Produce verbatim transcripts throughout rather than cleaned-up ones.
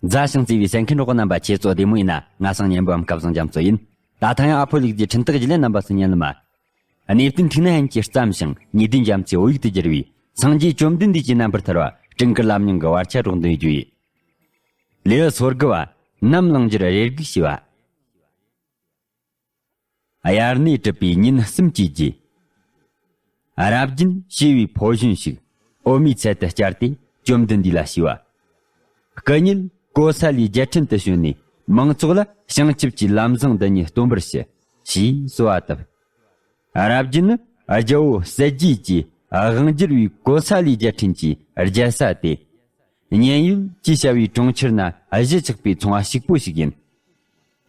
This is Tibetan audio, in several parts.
མཛའ་ཞིང་བརྩེ་བའི་གསན་མཁན་གྲོགས་པོ་རྣམ་པ། ཁྱེད་ཚོ་བདེ་མོ་ཡིན་ན། ང་སང་ཉན་པའམ་སྐལ་བཟང་རྒྱ་མཚོ་ཡིན། ད་ཐེངས་ཨ་ཕོ་ལུག་རྫིའི་འཕྲིན་སྟེགས་བརྒྱུད་ལས་རྣམ་པ་ཚོ་ཉན་ལ་མ། གནས་བརྟན་ཐིག་ནག་ཧན་གྱིས་བརྩམས་ཤིང་ཉེ་ལྡན་རྒྱ་མཚོའི་བོད་ཡིག་ཏུ་བསྒྱུར་བའི་སངས་རྒྱས་བཅོམ་ལྡན་འདས་ཀྱི་རྣམ་པར་ཐར་བ་སྤྲིན་དཀར་ལམ་རྙིང་གི་བར་ཆ་སྒྲོག་འདོན་རྒྱུ་ཡིན། ལེའུ་སོ་དགུ་བ། ནམ་ལངས་རྒྱུར་རེ་སྒུག་བྱས་པ། དབྱར་གནས་གྲུབ་པའི་ཉིན་གསུམ་གྱི་རྗེས། རབ་རྒྱུན་ཞེས་པའི་ཕོ་གཞོན་ཞིག་འོ་མའི་ཚལ་དུ་བཅར་ཏེ་བཅོམ་ལྡན་འདས་ལ་ཞུས་པ། སྐུ་ཉིད་ཀོ་ས་ལའི་རྒྱལ་ཕྲན་དུ་བྱོན་ནས་མང་ཚོགས་ལ་བྱང་ཆུབ་ཀྱི་ལམ་བཟང་འདི་ཉིད་སྟོན་པར་ཞུ། ཞེས་གསོལ་བ་བཏབ། རབ་རྒྱུན་ནི་རྒྱལ་པོ་གསལ་རྒྱལ་གྱི་དབང་བསྒྱུར་བའི་ཀོ་ས་ལའི་རྒྱལ་ཕྲན་གྱི་རྒྱལ་ས་སྟེ། མཉན་ཡོད་ཅེས་བྱ་བའི་གྲོང་ཁྱེར་ན་གཞི་ཆགས་པའི་ཚོང་བ་ཕྱུག་པོ་ཞིག་ཡིན།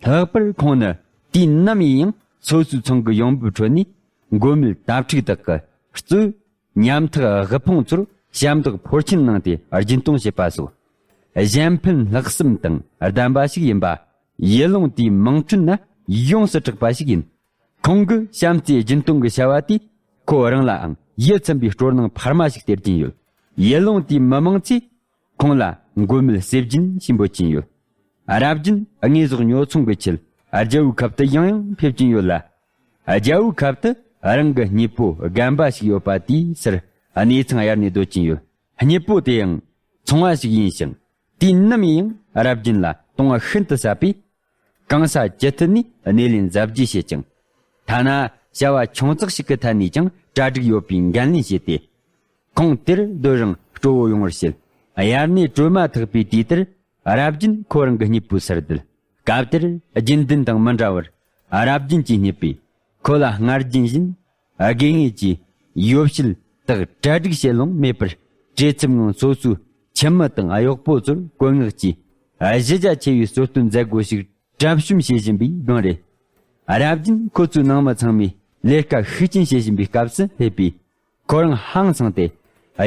ལྷག་པར་ཁོང་ནི་དུས་ནམ་ཡིན་ཡང་སོ་སོའི་ཚང་གི་ཡོང་འབབ་ཁྲོད་ནས་མགོ་མེད་དྭ་ཕྲུག་དག་གི་གཙོས་ཉམ་ཐག་དབུལ་ཕོངས་ཚོར་ཞབས་འདེགས་ཕོར་ཆེན་གནང་སྟེ་སྦྱིན་གཏོང་བྱེད་པ་སོགས། གཞན་ཕན་ལྷག་བསམ་དང་ལྡན་པ་ཞིག་ཡིན་པ། ཡུལ་ལུང་དེའི་དམངས་ཁྲོད་ན་ཡོངས་སུ་གྲགས་པ་ཞིག་ཡིན། ཁོང་གི་བྱམས་བརྩེའི་སྦྱིན་གཏོང་གི་བྱ་བ་དེས་ཁོ་རང་ལའང་ཡིད་ཚིམ་པའི་སྤྲོ་སྣང་འཕར་མ་ཞིག་སྟེར་གྱིན་ཡོད། ཡུལ་ལུང་དེའི་མི་མང་ཚོས་ཁོང་ལ་མགོ་མེད་གསེར་སྦྱིན་ཞེས་འབོད་ཀྱིན་ཡོད། རབ་རྒྱུན་དངོས་ཟོག་ཉོ་ཚོང་གི་ཆེད་རྒྱལ་པོའི་ཁབ་ཏུ་ཡང་ཡང་ཕེབས་ཀྱིན་ཡོད་ལ། རྒྱལ་པོའི་ཁབ་ཏུ་རང་གི་སྙེད་པོ་རྒན་པ་ཞིག་ཡོད་པ་དེའི་སར་གནས་ཚང་གཡར་ནས་སྡོད་ཀྱིན་ཡོད། སྙེད་པོ་དེ་ཡང་ཚོང་བ་ཞིག་ཡིན་ཞིང་། དུས་ནམ་ཡིན་ཡང་རབ་རྒྱུན་ལ་གཏོང་བ་ཤིན་ཏུ་ཟབ་པས། གང་ས་ཅི་ཐད་ནས་སྣེ་ལེན་གཟབ་རྒྱས་བྱེད་ཅིང་། ཐ་ན་བྱ་བ་ཆུང་ཙག་ཞིག་གི་ཐད་ནས་ཀྱང་གྲ་སྒྲིག་ཡོད་པའི་འགན་ལེན་བྱས་ཏེ། ཁོང་དེར་སྡོད་རིང་སྤྲོ་བོ་ཡོང་བར་བྱེད། དབྱར་གནས་གྲོལ་མ་ཐག་པའི་དུས་དེར་རབ་རྒྱུན་ཁོ་རང་གི་སྙེད་པོའི་སར་བསྡད། སྐབས་དེར་རྒྱུན་ལྡན་དང་མི་འདྲ་བར། རབ་རྒྱུན་གྱི་སྙེད་པས་ཁོ་ལ་སྔར་རྒྱུན་བཞིན་དགོས་ངེས་ཀྱི་ཡོ་བྱད་དག་གྲ་སྒྲིག་བྱེད་ལོང་མེད་པར། བྲེལ་འཚུབ་ངང་སོ་སོའི་ཁྱིམ་མི་དང་གཡོག་པོ་ཚོར་བཀོད་མངགས་ཀྱིས་གཞི་རྒྱ་ཆེ་བའི་གསོལ་སྟོན་མཛད་སྒོ་ཞིག་གྲབས་གཤོམ་བྱེད་བཞིན་པའི་སྒང་རེད། རབ་རྒྱུན་ཁོ་ཚོའི་ནང་མི་ཚང་མས་ལས་ཀ་ཤུགས་ཆེན་བྱེད་བཞིན་པའི་སྐབས་སུ་སླེབས་པས། ཁོ་རང་ཧང་སངས་ཏེ།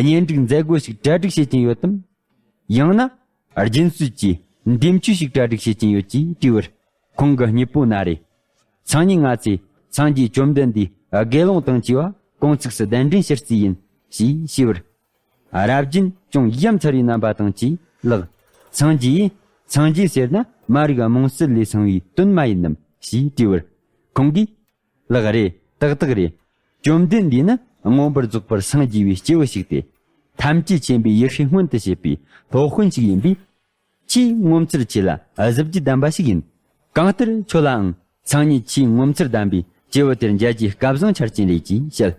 གཉེན་སྒྲིག་མཛད་སྒོ་ཞིག་གྲ་སྒྲིག་བྱེད་ཀྱིན་ཡོད་དམ། ཡང་ན། རྒྱུན་སྲོལ་གྱི་འདེམས་བྱོས་ཤིག་གྲ་སྒྲིག་བྱེད་ཀྱིན་ཡོད་ཅེས་དྲིས་པར། ཁོང་གི་སྙེད་པོ་ན་རེ། སང་ཉིན་ང་ཚོས་སངས་རྒྱས་བཅོམ་ལྡན་འདས་དགེ་སློང་དང་བཅས་པ་དགོང་ཚིགས་སུ་གདན་འདྲེན་ཞུ་རྩིས་ཡིན། ཞེས་ཞུས་པར། རབ་རྒྱུན་ཅུང་ཡ་མཚར་བའི་རྣམ་པ་དང་བཅས་ལགས། སངས་རྒྱས་ཡིན། སངས་རྒྱས་ཟེར་ན་མ་རིག་རྨོངས་གསལ་ལས་སངས་པའི་དོན་མ་ཡིན་ནམ། ཞེས་དྲིས་པར། ཁོང་གིས། ལགས་རེད། ཏག་ཏག་རེད། བཅོམ་ལྡན་འདས་ནི་མངོན་པར་རྫོགས་པར་སངས་རྒྱས་པའི་སྐྱེས་བུ་ཞིག་སྟེ། ཐམས་ཅད་མཁྱེན་པའི་ཡེ་ཤེས་མངོན་དུ་བྱེད་པའི་སློབ་དཔོན་ཞིག་ཡིན་པས། ཆེས་ངོ་མཚར་ཆེ་ལ་གཟི་བརྗིད་ལྡན་པ་ཞིག་ཡིན། གང་ལྟར་ཁྱོད་ལའང་སང་ཉིན་ཆེས་ངོ་མཚར་ལྡན་པའི་སྐྱེས་བུ་དེར་མཇལ་རྒྱུའི་སྐལ་བཟང་ཆར་ཅན་རེད་ཅེས་བཤད།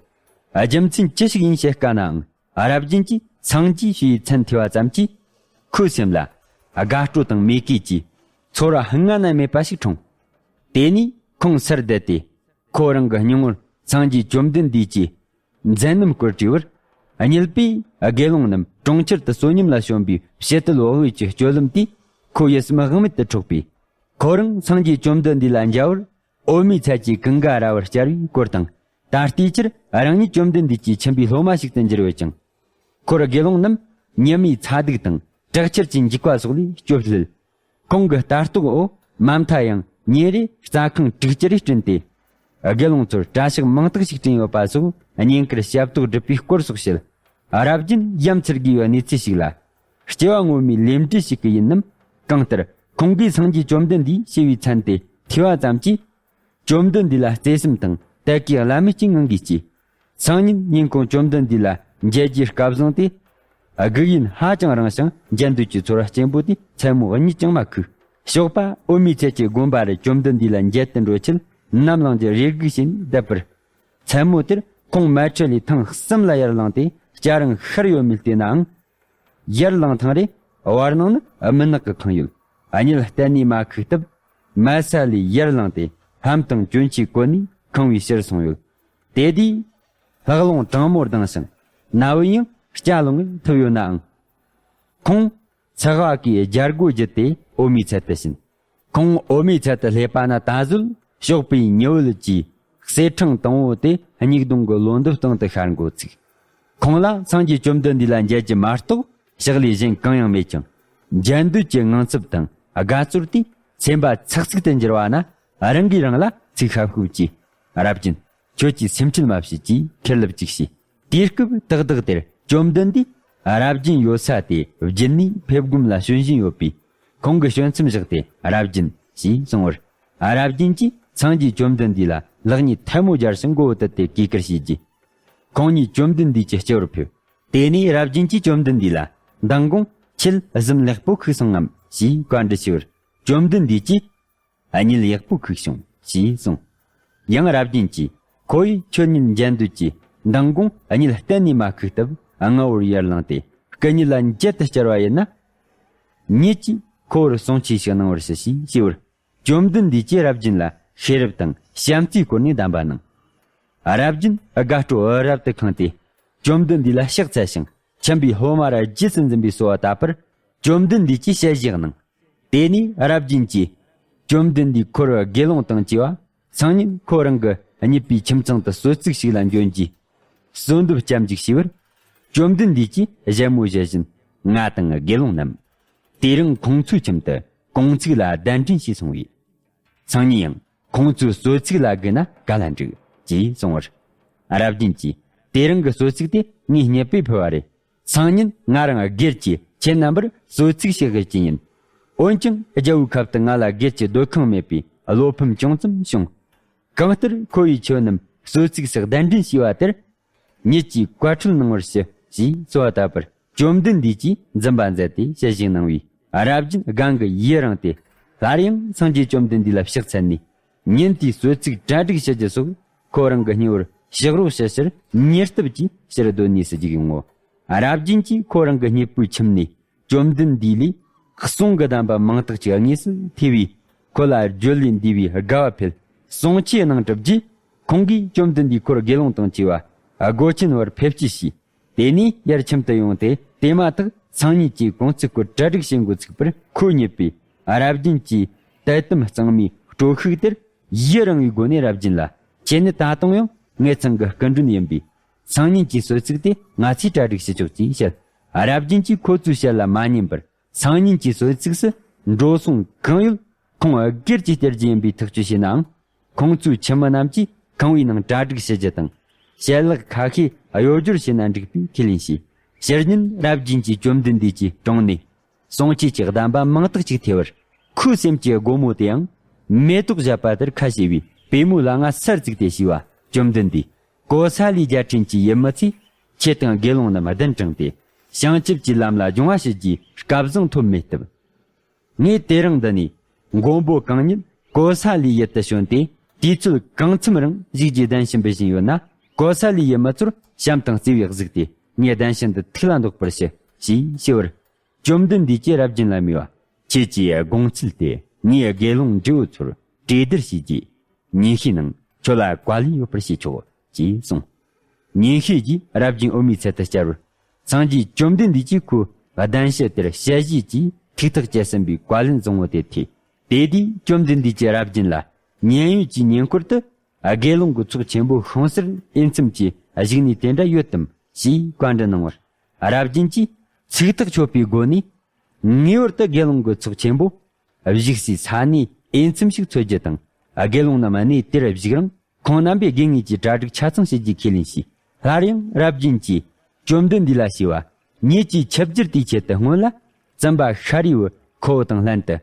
རྒྱུ་མཚན་ཅི་ཞིག་ཡིན་ཞེས་བཀའ་ནའང་། རབ་རྒྱུན་གྱིས་སངས་རྒྱས་ཞེས་མཚན་ཐོས་པ་ཙམ་གྱིས། ཁོའི་སེམས་ལ་དགའ་སྤྲོ་དང་མོས་གུས་ཀྱི་ཚོར་བ་སྔ་ན་མེད་པ་ཞིག་འཁྲུངས། དེ་ནས་ཁོང་སར་བསྡད་དེ། ཁོ་རང་གི་སྙིང་བོར་སངས་རྒྱས་བཅོམ་ལྡན་འདས་ཀྱི་མཛད་རྣམ་སྐོར་དྲིས་པར། གཉིས་པས་དགེ་སློང་རྣམས་གྲོང་ཁྱེར་དུ་བསོད་སྙོམས་ལ་བྱོན་པའི་ཕྱི་དལ་བག་ཡོད་ཀྱི་སྤྱོད་ལམ་དེས་ཁོ་ཡིད་སེམས་དབང་མེད་དུ་འཕྲོག་པས། ཁོ་རང་སངས་རྒྱས་བཅོམ་ལྡན་འདས་ལ་མཇལ་བར་འོ་མའི་ཚལ་གྱི་ཀུན་དགའ་ར་བར་བཅར་བའི་སྐོར་དང་། ད་ལྟའི་ཆར་རང་ཉིད་བཅོམ་ལྡན་འདས་ཀྱི་ཁྱིམ་པའི་སློབ་མ་ཞིག་ཏུ་འགྱུར་ཡོད་ཀྱང་། ཁོར་དགེ་སློང་རྣམས་ཉི་མའི་ཚ་གདུག་དང་དྲག་ཆར་གྱི་འཇིགས་པ་སོགས་ལས་སྐྱོབ་སླད། ཁོང་གི་ལྟ་རྟོག་འོག་མ་མཐའ་ཡང་ཉིན་རེ་རྩྭ་ཁང་དྲུག་ཅུ་རེ་བསྐྲུན་ཏེ། དགེ་སློང་ཚོར་གྲྭ་ཤག་མང་དག་ཞིག་བསྐྲུན་ཡོད་པ་སོགས་བསྙེན་བཀུར་ཞབས་ཏོག་སྒྲུབ་པའི་སྐོར་སོགས་བཤད། རབ་རྒྱུན་ཡ་མཚར་དགོས་པའི་གནས་ཚུལ་ཞིག་ལ། སྐྱེ་བ་སྔོན་མའི་ལས་འབྲས་ཤིག་གི་ཡིན་ནམ། གང་ལྟར་ཁོང་གིས་སངས་རྒྱས་བཅོམ་ལྡན་འདས་ཞེས་པའི་མཚན་དེ་ཐོས་པ་ཙམ་གྱིས། བཅོམ་ལྡན་འདས་ལ་བརྩེ་སེམས་དང་དད་གུས་བླ་མེད་ཀྱི་ངང་གིས་སྐྱེས། སང་ཉིན་ཉིན་གུང་བཅོམ་ལྡན་འདས་ལ་མཇལ་རྒྱུའི་སྐལ་བཟང་དེ། དགུག་ཡུན་ཧ་ཅང་རིང་ཞིང་མཇལ་འདོད་ཀྱི་ཚོར་བ་སྐྱེན་པོ་དེ་མཚན་མོ་གཉིད་ཀྱང་མ་ཁུག། ཞོགས་པ་འོ་མའི་ཚལ་གྱི་དགོན་པ་རུ་བཅོམ་ལྡན་འདས་ལ་མཇལ་དུ་འགྲོ་ཆེད་ནམ་ལངས་ཀྱི་རེ་སྒུག་བྱས་ནས་བསྡད་པར། མཚན་མོ་དེར་ཁོང་མལ་ཁྲི་ལས་ཐེངས་གསུམ་ལ་ཡར་ལངས་ཏེ་སྐྱ་རེངས་ཤར་ཡོད་མེད་བལྟས་ནའང་། ཡར་ལངས་ཐེངས་རེ་བར་སྣང་ན་མུན་ནག་གིས་ཁེངས་ཡོད། གཉིད་གཏན་ནས་མ་ཁུག་སྟབས། མལ་ས་ལས་ཡར་ལངས་ཏེ་ལྷམ་དང་གྱོན་ཆས་གོན་ནས་ཁང་པའི་ཕྱིར་སོང་ཡོད། དེ་དུས་ལྷགས་རླུང་གྲང་མོ་ལྡང་ཞིང་། གནམ་བུ་ཡང་སྐྱ་ལོང་ངེ་ཐིབས་ཡོད་ནའང་། ཁོང་ཚགས་པ་གིས་རྒྱལ་སྒོ་བརྒྱུད་དེ་འོ་མའི་ཚལ་དུ་ཕྱིན། ཁོང་འོ་མའི་ཚལ་དུ་སླེབས་པ་ན་ད་གཟོད་ཞོགས་པའི་ཉི་འོད་ཀྱི་གསེར་ཕྲེང་དང་པོ་དེ་སྙིགས་དུང་གི་ལོ་འདབ་སྟེང་དུ་ཤར་འགོ་ཚུགས། ཁོང་ལ་སངས་རྒྱས་བཅོམ་ལྡན་འདས་ལ་མཇལ་རྒྱུ་མ་གཏོགས་ཕྱག་ལས་གཞན་གང་ཡང་མེད་ཀྱང་། མཇལ་འདོད་ཀྱི་དངངས་འཚབ་དང་དགའ་ཚོར་དེས་སེམས་པ་ཚག་ཚིག་ཏུ་འགྱུར་བ་ན་རང་གིས་རང་ལ་ཚིག་ཤབ་ཤུབ་ཀྱིས། རབ་རྒྱུན། ཁྱོད་ཀྱིས་སེམས་ཁྲལ་མ་བྱེད་ཅེས་ཁེར་ལབ་ཅིག་བྱས། དུས་སྐབས་ཏག་ཏག་དེར་བཅོམ་ལྡན་འདས་རབ་རྒྱུན་ཡོད་ས་དེ་བརྒྱུད་ནས་ཕེབས་སྒོམ་ལ་བྱོན་བཞིན་ཡོད་པས། ཁོང་གིས་བྱོན་མཚམས་བཞག་སྟེ། རབ་རྒྱན་ཞེས་གསུངས་པར། རབ་རྒྱན་གྱིས་སངས་རྒྱས་བཅོམ་ལྡན་འདས་ལ་ལག་གཉིས་ཐལ་མོ་སྦྱར་ཞིང་མགོ་བོ་དུད་དེ་གུས་བཀུར་བྱས་རྗེས། ཁོང་ཉིད་བཅོམ་ལྡན་འདས་ཀྱི་སྤྱི་བོར་ཕེབས། དེ་ནས་རབ་རྒྱན་གྱིས་བཅོམ་ལྡན་འདས་ལ། མདང་དགོང་ཁྱེད་གཟིམ་ལེགས་པོ་ཁུག་སོང་ངམ་ཞེས་བཀའ་འདྲི་ཞུས་པར། བཅོམ་ལྡན་འདས་ཀྱིས། གཉིད་ཡག་པོ་ཁུག་བྱུང་ཞེས་གསུངས། ཡང་རབ་རྒྱན་གྱིས། ཁོ་བོས་ཁྱོད་ཉིད་མཇལ་འདོད་ཀྱིས། མདང་དགོང་གཉིད་གཏན་ནས་མ་ཁུག་སྟབས། སྔ་བོར་ཡར་ལངས་ཏེ། སྐུ་ཉིད་ལ་མཇལ་དུ་བཅར་བ་ཡིན་ན། ཉིད་ཀྱིས་ཁོ་བོར་གསུང་ཆོས་ཤིག་གནང་བར་ཞུ་ཞེས་ཞུས་པར། བཅོམ་ལྡན་འདས་ཀྱིས་རབ་རྒྱན་ལ་ཤེས་རབ་དང་བྱམས་བརྩེའི་སྒོ་ནས་གདམས་པ་གནང་། རབ་རྒྱན་དགའ་སྤྲོ་རབ་ཏུ་ཁེངས་ཏེ། བཅོམ་ལྡན་འདས་ལ་ཕྱག་འཚལ་ཞིང་། མཆིན་པའི་ལྷོ་མ་ར་རྗེས་སུ་འཛིན་པའི་གསོལ་བ་བཏབ་པར། བཅོམ་ལྡན་འདས་ཀྱིས་ཞལ་བཞེས་གནང་། དེ་ནས་རབ་རྒྱན་གྱིས། བཅོམ་ལྡན་འདས་འཁོར་དགེ་སློང་དང་བཅས་པ། སང་ཉིན་ཁོ་རང་གི་གཉེར་པའི་ཁྱིམ་ཚང་དུ་གསོལ་ཚིགས་ཤིག་ལ་འབྱོན་རྒྱུའི་གསོལ་འདེབས་སྐྱབས་འཇུག་ཞུས་པར། བཅོམ་ལྡན་འདས་ཀྱིས་ཞལ་མོ་བཞད་བཞིན། ང་དང་དགེ་སློང་རྣམས། དེ་རིང་ཁོང་ཚོའི་ཁྱིམ་དུ་གུང་ཚིགས་ལ་གདན་འདྲེན་ཞུས་སོང་བས། སང་ཉིན་ཡང་ཁོང་ཚོའི་གསོལ་ཚིགས་ལ་བགོས་ན་ག་ལ་འགྲིག་ཅེས་གསུངས་པར། རབ་རྒྱན་གྱིས། དེ་རིང་གི་གསོལ་ཚིགས་དེ་ངའི་གཉེར་པས་ཕུལ་བ་རེད། སང་ཉིན་ང་རང་སྒེར་གྱིས་ཁྱེད་རྣམ་པར་གསོལ་ཚིགས་ཤིག་དབུལ་གྱི་ཡིན། འོན་ཀྱང་རྒྱལ་པོའི་ཁབ་ཏུ་ང་ལ་སྒེར་གྱི་སྡོད་ཁང་མེད་པས་བློ་ཕམ་ཅུང་ཙམ་བྱུང་། གང་ལྟར་ཁོ་བོས་ཁྱོད་རྣམས་གསོལ་ཚིགས་སུ་གདན་འདྲེན་ཞུས་པ་དེར། ཉིད་ཀྱིས་བཀའ་འཁྲོལ་གནང་བར་ཞུ་ཞེས་གསོལ་བ་བཏབ་པར། བཅོམ་ལྡན་འདས་ཀྱིས་འཛུམ་པ་མཛད་དེ་ཞལ་བཞེས་གནང་བས། རབ་རྒྱན་སྒང་གི་ཡིད་རངས་ཏེ། སླར་ཡང་སངས་རྒྱས་བཅོམ་ལྡན་འདས་ལ་ཕྱག་འཚལ་ནས། ཉིན་དེའི་གསོལ་ཚིགས་གྲ་སྒྲིག་ཞུ་རྒྱུ་སོགས། ཁོ་རང་གི་གཉེར་པར་ཕྱག་རོགས་ཞུ་ཕྱིར་ཉེ་སྟབས་ཀྱིས་ཕྱིར་སྡོད་གནས་སུ་བཅུག་ཡོང་ངོ་། རབ་རྒྱན་གྱིས་ཁོ་རང་གི་གཉེར་པོའི་ཁྱིམ་ནས། བཅོམ་ལྡན་འདས་ལས་གསུང་གི་གདམས་པ་མང་དག་ཅིག་དངོས་སུ་ཐོས་པས། ཁོ་ལ་བརྗོད་ལས་འདས་པའི་དགའ་བ་འཕེལ། གསུང་ཆོས་གནང་གྲུབ་རྗེས། ཁོང་གིས་བཅོམ་ལྡན་འདས་འཁོར་དགེ་སློང་དང་བཅས་པ་སྒོ་ཆེན་བར་ཕེབས་སྐྱེལ་བྱས། དེ་ནས་ཡར་ཁྱིམ་དུ་ཡོང་སྟེ། དེ་མ་ཐག་སང་ཉིན་གྱི་གུང་ཚིགས་སྐོར་གྲ་སྒྲིག་བྱེད་འགོ་ཚུགས་པར། ཁོ་གཉེར་པས་རབ་རྒྱན་གྱི་དད་དམ་གཙང་མའི་སྤྲོ་ཤུགས་དེར་ཡི་རང་བའི་སྒོ་ནས། རབ་རྒྱན་ལ། ཁྱེད་ནི་ད་དུང་ཡང་ངེད་ཚང་གི་སྐུ་མགྲོན་ཡིན་པས། སང་ཉིན་གྱི་གསོལ་ཚིགས་དེ་ང་ཚོས་གྲ་སྒྲིག་ཞུ་ཆོག་ཅེས་བཤད། རབ་རྒྱན་གྱིས་ཁོ་ཚོའི་བཤད་ལ་མ་ཉན་པར། སང་ཉིན་གྱི་གསོལ་ཚིགས་སུ་འགྲོ་སོང་གང་ཡོད་ཁོང་སྒེར་གྱིས་སྟེར་རྒྱུ་ཡིན་པའི་ཐག་གཅོད་བྱས་ནའང་། ཁོང་ཚོའི་ཁྱིམ་མི་རྣམས་ཀྱིས་ཁང་བའི་ནང་གྲ་སྒྲིག་ཞུ་རྒྱུ་དང་། ཞལ་ལག་ཁ་ཤས་གཡོ་སྦྱོར་བྱས་ན་འགྲིག་པས་ཁས་ལེན་བྱས། ཕྱི་ཉིན་རབ་རྒྱན་གྱིས་བཅོམ་ལྡན་འདས་ཀྱི་དྲུང་ནས་གསུང་ཆོས་ཀྱི་གདམས་པ་མང་དག་ཅིག་ཐོས་པར། ཁོའི་སེམས་ཀྱི་སྒོ་མོ་དེའང་མེ་ཏོག་བཞད་པ་ལྟར་ཁ་ཕྱེ་བས། པུས་མོ་ལ་ང་སར་བཙུགས་ཏེ་ཞུས་པ། བཅོམ་ལྡན་འདས། ཀོ་ས་ལའི་རྒྱལ་ཕྲན་གྱི་ཡུལ་མི་ཚོས་ཁྱེད་དང་དགེ་སློང་རྣམས་གདན་དྲངས་ཏེ། བྱང་ཆུབ་ཀྱི་ལམ་ལ་སྦྱོང་བ་ཞུ་རྒྱུའི་སྐལ་བཟང་ཐོབ་མེད་སྟབས། ངས་དེ་རིང་འདི་ནས་མགོན་པོ་གང་ཉིད་ཀོ་ས་ལའི་ཡུལ་དུ་བྱོན་ཏེ། དུས་ཚོད་གང་འཚམ་རིང་བཞུགས་རྒྱུའི་གདན་ཞུ་འབུལ་བཞིན་ཡོད་ན། ཀོ་ས་ལའི་ཡུལ་མི་ཚོར་བྱམས་དང་བརྩེ་བས་གཟིགས་ཏེ། ངའི་གདན་ཞུ་འདི་ཐུགས་ལ་འདོགས་པར་ཞུ་ཞེས་ཞུ་བར། བཅོམ་ལྡན་འདས་ཀྱིས་རབ་རྒྱན་ལ་སྨྲས་པ། ཁྱེད་ཀྱི་དགོངས་ཚུལ་དེ་ངའི་དགེ་སློང་འབྲས་བུ་ཚོར་གྲོས་བསྡུར་བྱས་རྗེས། ཉིན་ཤས་ནང་ཁྱོད་ལ་བཀའ་ལན་ཡོད་པར་བྱས་ཆོག་ཅེས་གསུངས། ཉིན་ཤས་རྗེས་རབ་རྒྱན་འོད་མའི་ཚལ་དུ་བཅར་བར། སངས་རྒྱས་བཅོམ་ལྡན་འདས་ཀྱིས་ཁོའི་གདན་ཞུ་དེར་ཞལ་བཞེས་ཀྱིས་ཐུགས་ཐག་བཅད་ཟིན་པའི་བཀའ་ལན་བཟང་བོ་དེ་ཐོས། དེ་དུས་བཅོམ་ལྡན་འདས་ཀྱིས་རབ་རྒྱན་ལ། མཉན་ཡོད་ཀྱི་ཉེ་འཁོར་དུ་དགེ་སློང་གི་ཚོགས་ཆེན་པོ་ཤོང་སར་འོས་འཚམ་གྱི་བཞུགས་གནས་དེ་འདྲ་ཡོད་དམ་ཞེས་བཀའ་འདྲི་གནང་བར། རབ་རྒྱན་གྱིས་ཚིག་ཐག་ཆོད་པའི་སྒོ་ནས། ངེས་པར་དུ་དགེ་སློང་གི་ཚོགས་ཆེན་པོ་བཞུགས་སའི་ས་གནས་འོས་འཚམ་ཞིག་འཚོལ་རྒྱུ་དང་། དགེ་སློང་རྣམས་གནས་དེར་བཞུགས་རིང་ཁོང་རྣམ་པས་དགེ་བསྔོས་ཀྱི་གྲ་སྒྲིག་ཆ་ཚང་བྱེད་རྒྱུ་ཁས་ལེན་བྱས། སླར་ཡང་རབ་རྒྱན་གྱིས་བཅོམ་ལྡན་འདས་ལ་ཞུས་པ། ཉིད་ཀྱིས་ཆིབས་བསྒྱུར་དེའི་ཆེད་དུ་སྔོན་ལ་བཙུན་པ་ཤཱ་རིའི་བུ་ཁོ་བོ་དང་ལྷན་དུ་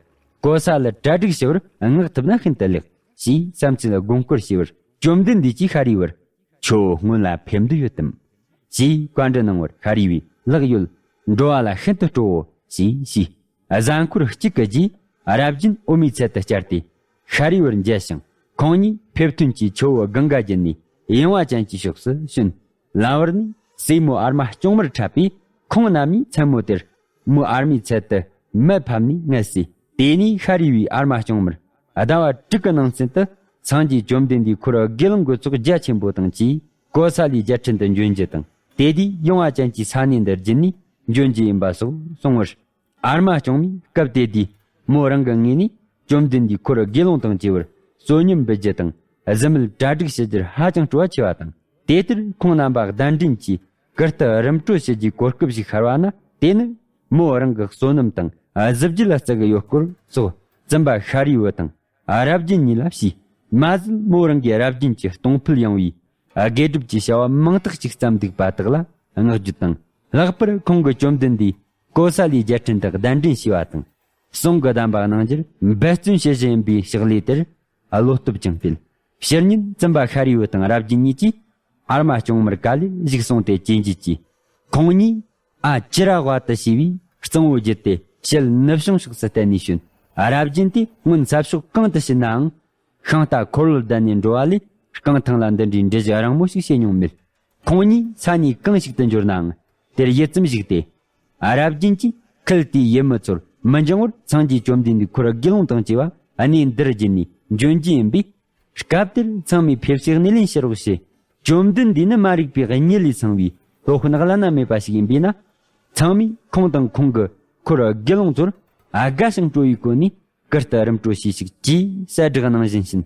ཀོ་ས་ལར་གྲ་སྒྲིག་ཞུ་བར་མངགས་ཐུབ་ན་ཤིན་ཏུ་ལེགས་ཞེས་བསམ་ཚུལ་དགོངས་སྐོར་ཞུས་པར། བཅོམ་ལྡན་འདས་ཀྱིས་ཤཱ་རིའི་བུར། ཁྱོད་སྔོན་ལ་ཕེབས་འདོད་ཡོད་དམ། ཞེས་བཀའ་འདྲི་གནང་བར། ཤཱ་རིའི་བུས། ལག་ཡོད། འགྲོ་བ་ལ་ཤིན་ཏུ་སྤྲོའོ་ཞེས་ཞུས། གཟའ་འཁོར་གཅིག་གི་རྗེས་རབ་རྒྱན་འོད་མའི་ཚལ་དུ་བཅར་ཏེ། ཤཱ་རིའི་བུར་མཇལ་ཞིང་། ཁོང་གཉིས་ཕེབས་ཐོན་གྱི་ཆུ་བོ་གངྒཱ་བརྒྱུད་ནས་ཡངས་པ་ཅན་གྱི་ཕྱོགས་སུ་བྱོན། ལམ་བར་ནས་སྲས་མོ་ཨར་མ་སྐྱོང་མར་འཕྲད་པས། ཁོང་རྣམ་གཉིས་མཚན་མོ་དེར་མོ་ཨར་མའི་ཚལ་དུ་མལ་ཕབ་ནས་ངལ་གསོས། དེ་ནས་ཤཱ་རིའི་བུས་ཨར་མ་སྐྱོང་མར་ཟླ་བ་དྲུག་གི་ནང་ཚུན་དུ་སངས་རྒྱས་བཅོམ་ལྡན་འདས་འཁོར་དགེ་སློང་གི་ཚོགས་རྒྱ་ཆེན་པོ་དང་བཅས་ཀོ་ས་ལའི་རྒྱལ་ཕྲན་དུ་འབྱོན་རྒྱུ་དང་། དེ་དུས་ཡངས་པ་ཅན་གྱི་ས་གནས་འདི་བརྒྱུད་ནས་འབྱོན་རྒྱུ་ཡིན་པ་སོགས་གསུངས་པར། ཨར་མ་སྐྱོང་མས་སྐབས་དེ་དུས་མོ་རང་གི་ངོས་ནས་བཅོམ་ལྡན་འདས་འཁོར་དགེ་སློང་དང་བཅས་པར་བསོད་སྙོམས་འབུལ་རྒྱུ་དང་གཟིམ་མལ་གྲ་སྒྲིག་ཞུ་རྒྱུར་ཧ་ཅང་སྤྲོ་བ་ཆེ་བ་དང་། དེ་ལྟར་ཁོང་རྣམ་པ་གདན་འདྲེན་གྱིས་གར་སྟེགས་རིམ་གྲོ་ཞུ་རྒྱུའི་གོ་སྐབས་ཤིག་ཤར་བ་ན། དེ་ནི་མོ་རང་གི་བསོད་ནམས་དང་གཟི་བརྗིད་ལ་བརྩི་གི་ཡོད་སྐོར་སོགས་བཙུན་པ་ཤཱ་རིའི་བུ་དང་རབ་རྒྱན་གཉིས་ལ་ཞུས། མ་ཟད་མོ་རང་གིས་རབ་རྒྱན་གྱི་གཏོང་ཕུལ་ཡངས་པའི་དགེ་སྒྲུབ་ཀྱི་བྱ་བ་མང་དག་ཅིག་བརྩམས་འདུག་པ་དག་ལ་བསྔགས་བརྗོད་དང་། ལྷག་པར་ཁོང་གིས་བཅོམ་ལྡན་འདས་ཀོ་ས་ལའི་རྒྱལ་ཕྲན་དུ་གདན་འདྲེན་བྱས་པ་དང་། གསུང་གི་གདམས་པ་གནང་རྒྱུར་འབད་བརྩོན་བྱེད་བཞིན་པའི་ཕྱག་ལས་དེར་བློ་སྟོབས་ཀྱང་སྤེལ། ཕྱི་ཉིན་བཙུན་པ་ཤཱ་རིའི་བུ་དང་རབ་རྒྱན་གཉིས་ཀྱིས་ཨར་མ་སྐྱོང་མར་ག་ལེར་བཞུགས་སོང་སྟེ་གྱེན་རྒྱུད་ཀྱིས། ཁོང་གཉིས་ཨ་ཅི་ར་བ་དུ་ཞེས་པའི་གཙང་བོ་བརྒྱུད་དེ་ཞལ་ནུབ་བྱང་ཕྱོགས་སུ་བསྟན་ནས་བྱོན། རབ་རྒྱན་དེ་སྔོན་ས་ཕྱོགས་གང་དུ་ཕྱིན་ནའང་། ཤིང་རྟ་འཁོར་ལོ་བསྡད་ནས་འགྲོ་བ་ལས་རྐང་ཐང་ལ་འདི་འདྲའི་འགྲུལ་བཞུད་རིང་མོ་ཞིག་བྱེད་མྱོང་མེད། ཁོང་གཉིས་ས་གནས་གང་ཞིག་ཏུ་འབྱོར་ནའང་དེར་ཡུད་ཙམ་བཞུགས་ཏེ། རབ་རྒྱན་གྱིས་ཁུལ་དེའི་ཡུལ་མི་ཚོར་མི་འགྱང་བར་སངས་རྒྱས་བཅོམ་ལྡན་འདས་འཁོར་དགེ་སློང་དང་བཅས་པ་གནས་འདིར་བརྒྱུད་ནས་འབྱོན་རྒྱུ་ཡིན་པས། སྐབས་དེར་ཚང་མས་ཕེབས་བྱས་སྣེ་ལེན་ཕྱིར་རོགས་བྱེད། བཅོམ་ལྡན་འདས་ནི་མ་རིག་པའི་གཉིད་ལས་སངས་པའི་སློབ་དཔོན་བླ་ན་མེད་པ་ཞིག་ཡིན་པས་ན། ཚང་མས་ཁོང་དང་ཁོང་གི་འཁོར་དགེ་སློང་ཚོར་ཨ་དགའ་ཞིང་སྤྲོ་བའི་སྒོ་ནས་གུར་དུ་རིམ་གྲོ་བྱས་ཤིག་ཅེས་གསལ་བསྒྲགས་གནང་བཞིན་ཕྱིན།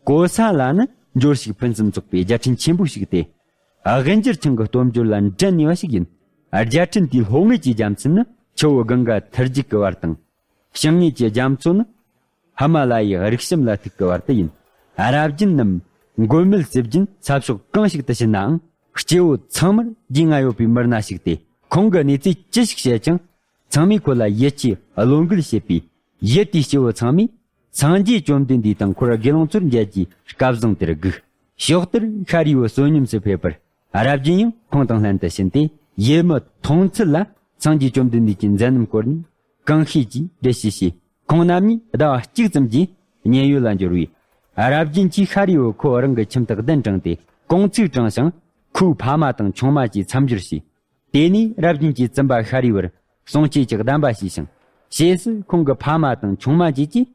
གོ་ས་ལ་ནི་འབྱོར་ཕྱུག་ཕུན་སུམ་ཚོགས་པའི་རྒྱལ་ཕྲན་ཆེན་པོ་ཞིག་སྟེ། དབུས་འགྱུར་ཆིངས་ཀྱི་སྟོབས་འབྱོར་ལ་འགྲན་ནུས་པ་ཞིག་ཡིན། རྒྱལ་ཕྲན་དེའི་ལྷོ་ངོས་ཀྱི་རྒྱ་མཚོ་ནི་ཆུ་བོ་གངྒཱ་ཐར་རྒྱུག་གི་བར་དང་། བྱང་ངོས་ཀྱི་རྒྱ་མཚོ་ནི་ཧི་མ་ལ་ཡའི་རིགས་གཤམ་ལ་ཐུག་གི་བར་དུ་ཡིན། རབ་རྒྱན་ནམ་མགོན་མེད་ཟེར་རྒྱུན་ས་ཕྱོགས་གང་ཞིག་ཏུ་ཕྱིན་ནའང་སྐྱེ་བོ་ཚང་མར་རྒྱུས་མངའ་ཡོད་པའི་མི་སྣ་ཞིག་སྟེ། ཁོང་གི་གནས་ཚུལ་ཅི་ཞིག་བཤད་ཀྱང་ཚང་མས་ཁོ་ལ་ཡིད་ཆེས་བློ་འགུལ་བྱེད་པས། ཡུལ་དེའི་སྐྱེ་བོ་ཚང་མས་སངས་རྒྱས་བཅོམ་ལྡན་འདས་དང་འཁོར་དགེ་སློང་ཚོར་མཇལ་རྒྱུའི་སྐལ་བཟང་དེར་སྒུག། ཕྱོགས་དེར་ཤཱ་རིའི་བུ་བསོད་སྙོམས་སུ་ཕེབས་པར། རབ་རྒྱན་ཡང་ཁོང་དང་ལྷན་དུ་ཕྱིན་ཏེ། ཡུལ་མི་མཐོང་ཚུལ་ལ་སངས་རྒྱས་བཅོམ་ལྡན་འདས་ཀྱི་མཛད་རྣམ་སྐོར་ནས་གང་ཤེས་ཀྱིས་འགྲེལ་བཤད་བྱས། ཁོང་རྣམ་གཉིས་ཟླ་བ་གཅིག་ཙམ་གྱིས་མཉན་ཡོད་ལ་འབྱོར་བས། རབ་རྒྱན་གྱིས་ཤཱ་རིའི་བུ་ཁོ་རང་གི་ཁྱིམ་དུ་གདན་དྲངས་ཏེ། གུང་ཚིགས་དྲངས་ཤིང་། ཁོའི་ཕ་མ་དང་ཆུང་མ་བཅས་མཚམས་སྦྱོར་བྱས། དེ་ནས་རབ་རྒྱན་གྱིས་བཙུན་པ་ཤཱ་རིའི་བུར་གསུང་ཆོས་ཀྱི་གདམས་པ་བྱས་ཤིང་། ཞེས་སུ་ཁོང་གི་ཕ་མ་དང་ཆུང་མ་བཅས་ཀྱིས་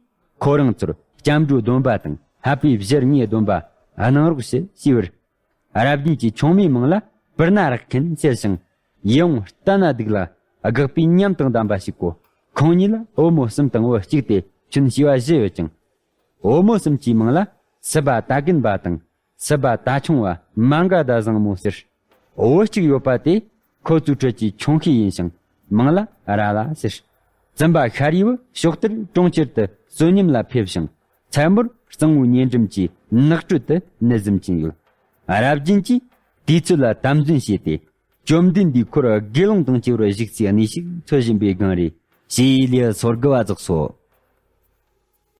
ཁོ་རང་ཚོར་སྐྱབས་འགྲོའི་སྡོམ་པ་དང་འཕགས་པའི་བཞུགས་གཉེན་སྡོམ་པ་གནང་རོགས་ཞུ་ཞེས་པར། རབ་རྒྱན་གྱིས་ཆུང་མའི་མིང་ལ་པུར་ན་རཀ་ཁན་ཟེར་ཞིང་། ཡིད་འོང་ལྟ་ན་སྡུག་ལ་དགག་པའི་ཉམས་དང་ལྡན་པ་ཞིག་གོ། ཁོང་གཉིས་ལ་བུ་མོ་གསུམ་དང་བུ་གཅིག་སྟེ་ཁྱོན་བྱིས་པ་བཞི་ཡོད་ཅིང་། བུ་མོ་གསུམ་གྱི་མིང་ལ་སྲིད་པ་དྭ་རྒན་པ་དང་། སྲིད་པ་དྭ་ཆུང་བ། མ་འགའ་ཟླ་བཟང་མོ་ཟེར། བུ་གཅིག་ཡོད་པ་དེ་ཁོ་ཚོའི་ཁྲོད་ཀྱི་ཆུང་ཤོས་ཡིན་ཞིང་། མིང་ལ་ར་ལ་ཟེར། བཙུན་པ་ཤཱ་རིའི་བུ་ཕྱོགས་དེར་གྲོང་ཁྱེར་དུ་བསོད་སྙོམས་ལ་ཕེབས་ཤིང་། མཚན་མོར་གཙང་བོའི་ཉེ་འགྲམ་གྱི་ནགས་ཁྲོད་དུ་ནད་གཟིམ་གྱིན་ཡོད། རབ་རྒྱན་གྱིས་དུས་ཚོད་ལ་དམ་འཛིན་བྱས་ཏེ། བཅོམ་ལྡན་འདས་འཁོར་དགེ་སློང་དང་བཅས་པར་བཞུགས་སའི་གནས་ཤིག་འཚོལ་བཞིན་པའི་སྒང་རེད། ཞེས་ལེའུ་སོ་དགུ་བ་རྫོགས་སོ།